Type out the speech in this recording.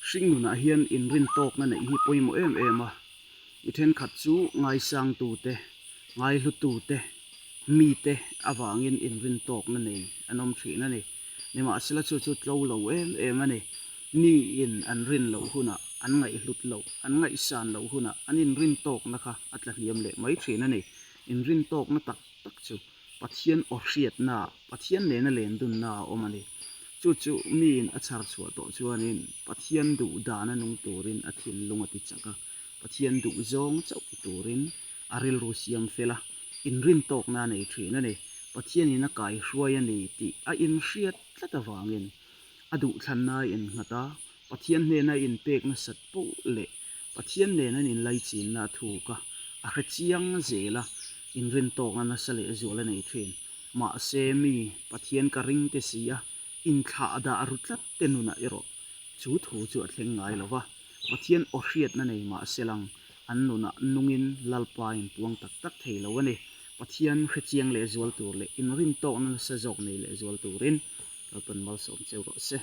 Hringnunah hian inrintawkna neih hi pawimawh em em a, mi thenkhat chu ngaisangtute, ngaihlutute, mite avangin inrintawkna nei an awm thin a ni. Nimahsela chu chu tlo lo em em a ni. Miin an rin loh hunah, an ngaihhlut loh, an ngaihsan loh hunah an inrintawkna kha a tlahniam leh mai thin a ni. Inrintawkna tak tak chu Pathian aw hriatna, Pathian nena lendunna a awm a ni. Chu chu miin a chhar chhuah tawh chuanin Pathian duh dana nung turin a thinlung a ti chak a, Pathian duh zawng chauh ti turin a rilru siam fel a, inrintawkna a nei thin a ni. Pathianin a kaihruai a ni tih a inhriat tlat avangin a duhthlanna a innghat a, Pathian hnena a inpek nasat poh leh Pathian nen an inlaichinna a thuk a, a hre chiang zel a, inrintawkna nasa lehzual a nei thin. Mahse, mi Pathian ka ring te si a, inthlah dah ru tlat te nunah erawh chu thu chu a thleng ngai lo va. Pathian aw hriatna nei mahse lang an nunah nungin Lalpa inpuang tak tak thei lo a ni. Pathian hre chiang lehzual tur leh inrintawkna nasa zawk nei lehzual turin Lalpan malsawm cheu rawh se.